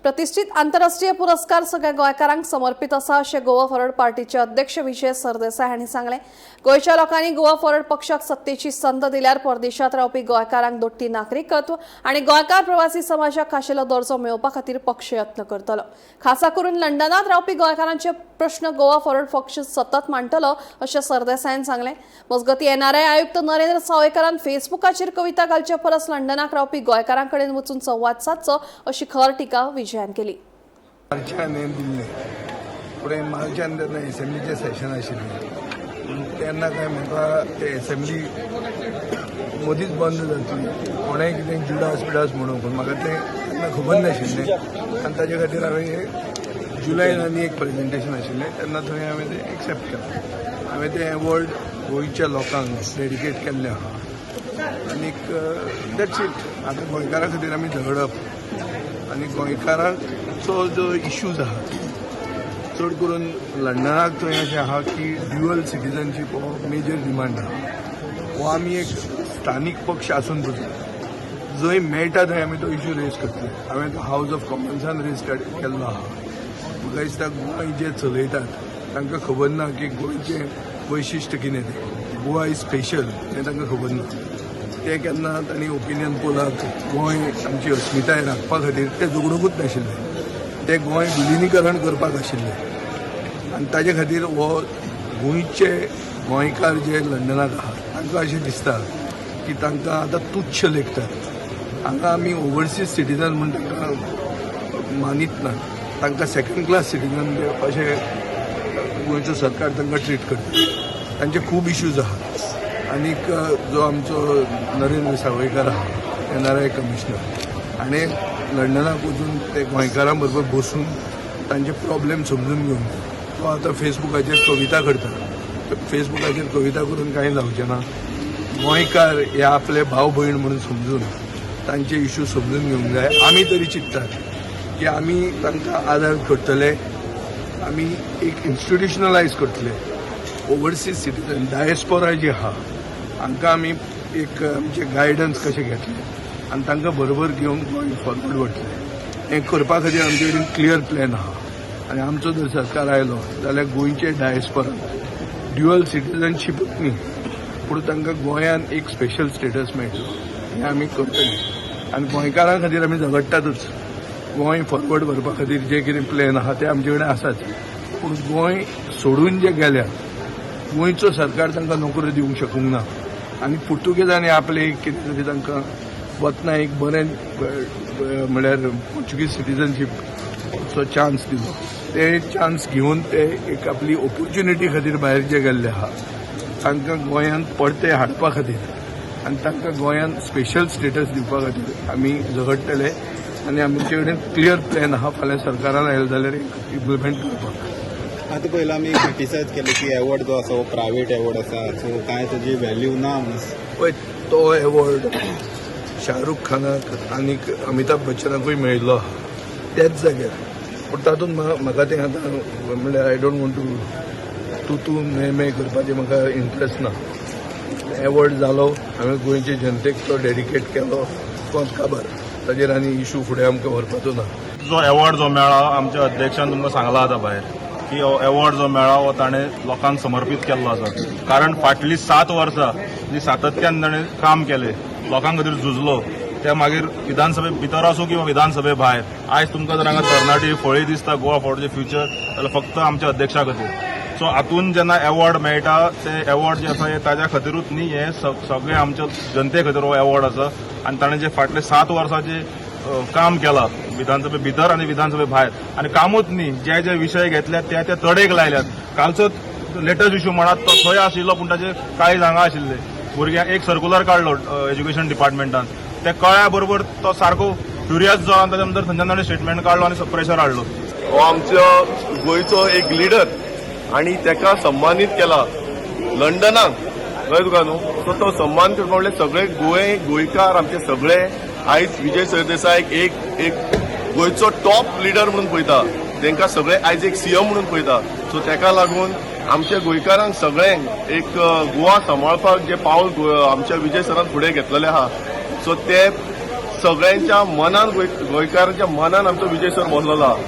प्रतिष्ठित आंतरराष्ट्रीय पुरस्कार सगळ्या गोंयकारांक समर्पित आसा अशें गोवा फॉरवर्ड पार्टीचे अध्यक्ष विजय सरदेसाय हांणी सांगलें. गोंयच्या लोकांनी गोवा फॉरवर्ड पक्षाक सत्तेची संद दिल्यार परदेशांत रावपी गोंयकारांक दोट्टी नागरिकत्व आनी गोंयकार प्रवासी समाजाक खाशेलो दर्जो मेळोवपा खातीर पक्ष यत्न करतलो. खासा करून लंडनात रावपी गोंयकारांचे प्रश्न गोवा फॉरवर्ड पक्ष सतत मांडटलो अशें सरदेसायान सांगलें. मजगतीं, एनआरआय आयुक्त नरेंद्र सावयकारान फेसबुकाचेर कविता घालचे परस लंडनाक रावपी गोंयकारां कडेन वचून संवाद सादचो अशी खर टिका विजयान केली. मार्चान हें दिल्लें. फुडें मार्चान तेन्ना एसेंब्लीचें सेशन आशिल्लें. पूण तेन्ना काय म्हाका ते एसेंब्ली मदींच बंद जातली, कोणेंय कितें जुडास बिडास म्हणून, पूण म्हाका तें तेन्ना खबर नाशिल्लें आनी ताजे खातीर हांवें जुलयान आनी एक प्रेजेंटेशन आशिल्लें, तेन्ना थंय हांवें तें एक्सेप्ट केलें. हांवें तें एवॉर्ड गोंयच्या लोकांक डेडिकेट केल्लें आहा आनीक that's it. आतां गोंयकारां खातीर आमी झगडप आनी गोंयकारांचो जो इश्यूज आहा, चड करून लंडनाक थंय अशें आहा की ड्युअल सिटीजनशीप हो मेजर डिमांड आहा. हो आमी एक स्थानीक पक्ष आसून सुद्दां जंय मेळटा थंय आमी तो इश्यू रेज करतले. हांवें तो हावज ऑफ कॉमन्सान रेज केल्लो आहा. म्हाका दिसता गोंय जे चलयतात तांकां खबर ना की गोंयचें वैशिश्ट कितें तें. गोवा is special हें तांकां खबर ना. ते केन्ना तांणी ओपिनियन पोलाक गोंय आमची अस्मिताय राखपा खातीर ते झगडुंकूच नाशिल्ले. ते गोंय विलिनीकरण करपाक आशिल्ले आनी ताजे खातीर हो गोंयचे गोंयकार जे लंडनाक आहात तांकां अशें दिसता की तांकां आतां तुच्छ लेखतात. हांगा आमी ओवरसीज सिटीजन म्हूण तांकां मानीत ना. तांकां सेकंड क्लास सिटीजन अशें गोंयचो सरकार तांकां ट्रीट करता. तांचे खूब इश्यूज आहात. आनीक जो आमचो नरेंद्र सावयकार आहा, एनआरआय कमिशनर, हाणें लंडनाक वचून ते गोंयकारां बरोबर बसून तांचे प्रॉब्लेम समजून घेवन तो आतां फेसबुकाचेर कविता करता. फेसबुकाचेर कविता करून कांय जावचें ना. गोंयकार हे आपले भाव भयण म्हणून समजून तांचे इश्यू समजून घेवंक जाय. आमी तरी चिंततात की आमी तांकां आदार करतले. आमी एक इन्स्टिट्युशनलायज करतले. ओवरसीज सिटीजन डायस्पोरा जी आहा हांकां आमी एक आमचे गायडन्स कशें घेतले आनी तांकां बरोबर घेवन गोंय फॉरवर्ड व्हरतले. हें करपा खातीर आमचे कडेन क्लियर प्लॅन आहा आनी आमचो जर सरकार आयलो जाल्यार गोंयचे डायस्पोरा ड्युअल सिटीजनशीपूच न्ही, पूण तांकां गोंयान एक स्पेशल स्टेटस मेळटलो हें आमी करतले. आनी गोंयकारां खातीर आमी झगडटातूच. गोंय फॉरवर्ड व्हरपा खातीर जे कितें प्लॅन आहा ते आमचे कडेन आसाच. पूण गोंय सोडून जे गेल्यात, गोंयचो सरकार तांकां नोकऱ्यो दिवंक शकूंक ना आनी पुर्तुगेजांनी आपले कितें तरी तांकां वतना एक बरें, म्हणल्यार पोर्चुगीज सिटीजनशीपचो चान्स दिलो. ते चान्स घेवन ते एक आपली ऑपॉर्च्युनिटी खातीर भायर जे गेल्ले आहा तांकां गोंयांत परते हाडपा खातीर आनी तांकां गोंयांत स्पेशल स्टेटस दिवपा खातीर आमी झगडटले आनी आमचे कडेन क्लियर प्लॅन आहा, फाल्यां सरकारान आयलें जाल्यार इम्प्लिमेंट करपाक. आतां पयलीं आमी क्रिटिसायज केलें की एवॉर्ड जो आसा हो प्रायवेट एवॉर्ड आसा, सो कांय ताजी व्हॅल्यू ना म्हणून. पळय, तो एवॉर्ड शाहरुख खानाक आनीक अमिताभ बच्चनाकूय मेळिल्लो आहा त्याच जाग्यार. पूण तातूंत म्हाका तें आतां म्हणल्यार I don't want to तूं तूं मैं मैं करपाचें म्हाका इंट्रस्ट ना. एवॉर्ड जालो, हांवें गोंयचे जनतेक तो डेडिकेट केलो, कोत काबार. ताजेर आनी इशू फुडें आमकां व्हरपाचो ना. जो एवॉर्ड जो मेळ्ळा, आमच्या अध्यक्षान तुमकां सांगला आतां भायर की हो एवॉर्ड जो मेळ्ळा हो ताणें लोकांक समर्पीत केल्लो आसा, कारण फाटलीं 7 वर्सां जी सातत्यान ताणें काम केलें, लोकां खातीर झुजलो, ते मागीर विधानसभे भितर आसूं किंवा विधानसभे भायर. आयज तुमकां जर हांगा तरणाटी फळी दिसता गोवा फॉरवर्डचे फ्युचर जाल्यार फक्त आमच्या अध्यक्षा खातीर. सो हातून जेन्ना एवॉर्ड मेळटा, ते एवॉर्ड जे आसा हे ताज्या खातीरूच न्ही, हे सगळे आमच्या जनते खातीर हो एवॉर्ड आसा. आनी ताणें जे फाटले 7 वर्साचे काम केलां विधानसभे भितर आनी विधानसभे भायर, आनी कामूच न्ही, जे जे विशय घेतल्यात ते ते तडेक लायल्यात. कालचोच लेटस्ट इश्यू म्हणात, तो थंय आशिल्लो पूण ताचे काळीज हांगा आशिल्ले. भुरग्यांक एक सर्कुलर काडलो एज्युकेशन डिपार्टमेंटान, ते कळ्ळ्या बरोबर तो सारको फ्युरियस जावन ताच्या नंतर थंयच्यान ताणें स्टेटमेंट काडलो आनी प्रेशर हाडलो. हो आमचो गोंयचो एक लिडर आणि ताका सन्मानीत केला लंडनाक, कळ्ळें तुका न्हू? सो तो सन्मान करपा म्हणल्यार सगळे गोंय गोंयकार आमचे सगळे आयज विजय सरदेसायक एक एक गोंयचो टॉप लिडर म्हणून पळयता. तांकां सगळे आयज एक सीएम म्हणून पळयता. सो ताका लागून आमच्या गोंयकारांक सगळ्यांक एक गोवा सांबाळपाक जे पावल आमच्या विजय सरान फुडें घेतलेलें आहा, सो ते सगळ्यांच्या मनान, गोंयकारांच्या मनान आमचो विजय सर बसलेलो आहा.